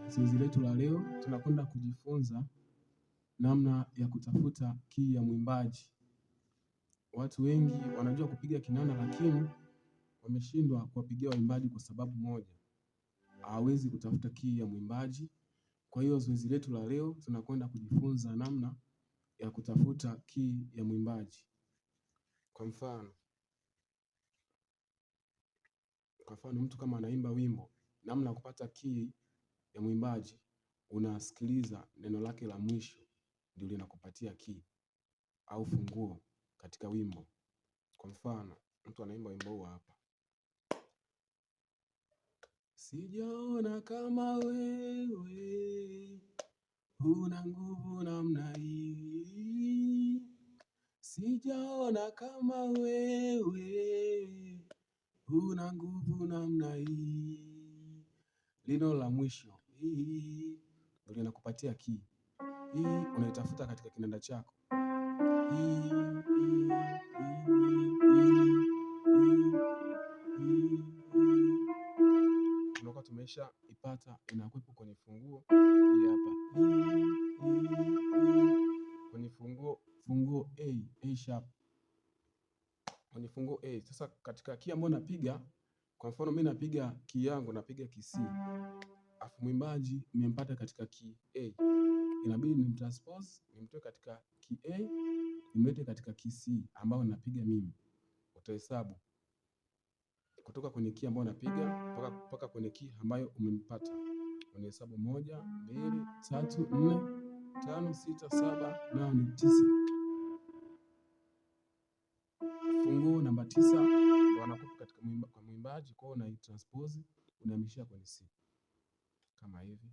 Zoezi letu la leo tunakwenda kujifunza namna ya kutafuta key ya mwimbaji. Watu wengi wanajua kupiga kinanda lakini wameshindwa kuwapigia waimbaji kwa sababu moja, hawawezi kutafuta key ya mwimbaji. Kwa hiyo zoezi letu la leo tunakwenda kujifunza namna ya kutafuta key ya mwimbaji. Kwa mfano, mtu kama anaimba wimbo, namna ya kupata key ya mwimbaji, unasikiliza neno lake la mwisho ndio linakupatia key au funguo katika wimbo. Kwa mfano, mtu anaimba wimbo huu hapa. Sijaona kama wewe una nguvu namna hii, sijaona kama wewe una nguvu namna hii. Neno la mwisho hii ndio linakupatia key. Hii unaitafuta katika kinanda chako. Hii, hii, hii, hii, hii, hii. Tunakuwa tumesha ipata, inakuwepo kwenye funguo hii hapa. Hii, hii, hii. Kwenye funguo A, A sharp. Kwenye funguo A. Sasa katika key ambayo napiga, kwa mfano mimi napiga key yangu, napiga key C. Afu mwimbaji nimempata katika key A. Inabidi nimtranspose, nimtoe katika key A, nimlete katika key C ambayo napiga mimi. Utahesabu kutoka kwenye key ambayo napiga mpaka kwenye key ambayo umempata. Unahesabu 1, 2, 3, 4, 5, 6, 7, 8, 9. Funguo namba 9 ndio anakupa katika kwa mwimbaji, kwa hiyo unaitranspose, unahamishia kwenye C. Kama hivi.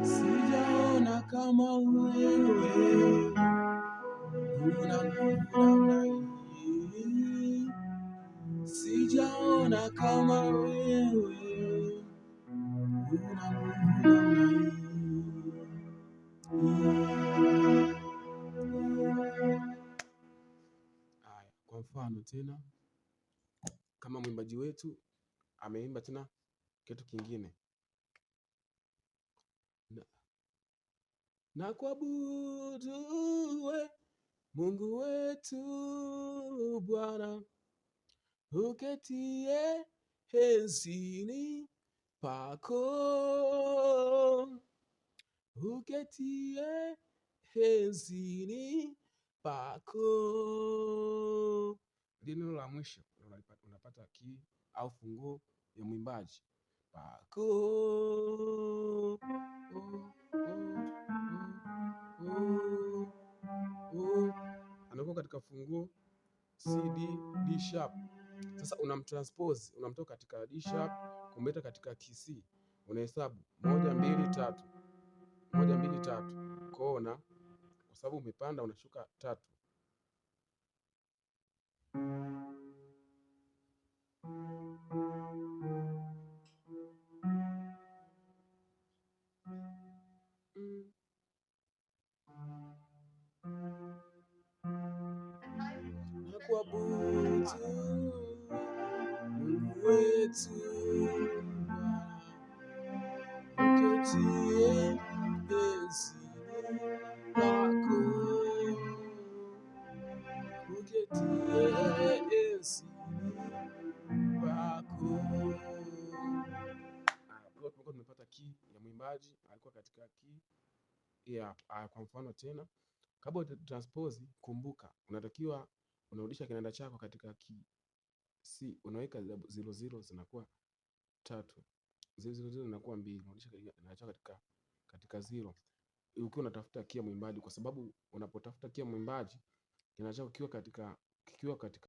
Sijaona kama wewe una nguvu namna hii, sijaona kama wewe una nguvu namna hii. Haya, kwa mfano tena kama mwimbaji wetu ameimba tena kitu kingine. Na kuabudu we Mungu wetu Bwana, uketie enzini pako, uketie enzini pako. Neno la mwisho unapata key au funguo ya mwimbaji. Pako. Oh, oh, oh, oh. Anakuwa katika funguo C, D, D sharp. Sasa unamtranspose, unamtoa katika D sharp kumleta katika key C. Unahesabu 1, 2, 3. 1, 2, 3. Kona, kwa sababu umepanda unashuka 3. Nakuabudu Mungu wetu Bwana, uketie enzini pako, uketie enzini pako. Tulikuwa tumepata key ya mwimbaji, alikuwa katika key ya. Kwa mfano tena, kabla transpose, kumbuka unatakiwa unarudisha kinanda chako katika key C, unaweka 0 0 zinakuwa 3, 0 0 0 zinakuwa 2, unarudisha kinanda chako katika 0. Ukiwa unatafuta key ya mwimbaji, kwa sababu unapotafuta key ya mwimbaji kinanda chako kikiwa katika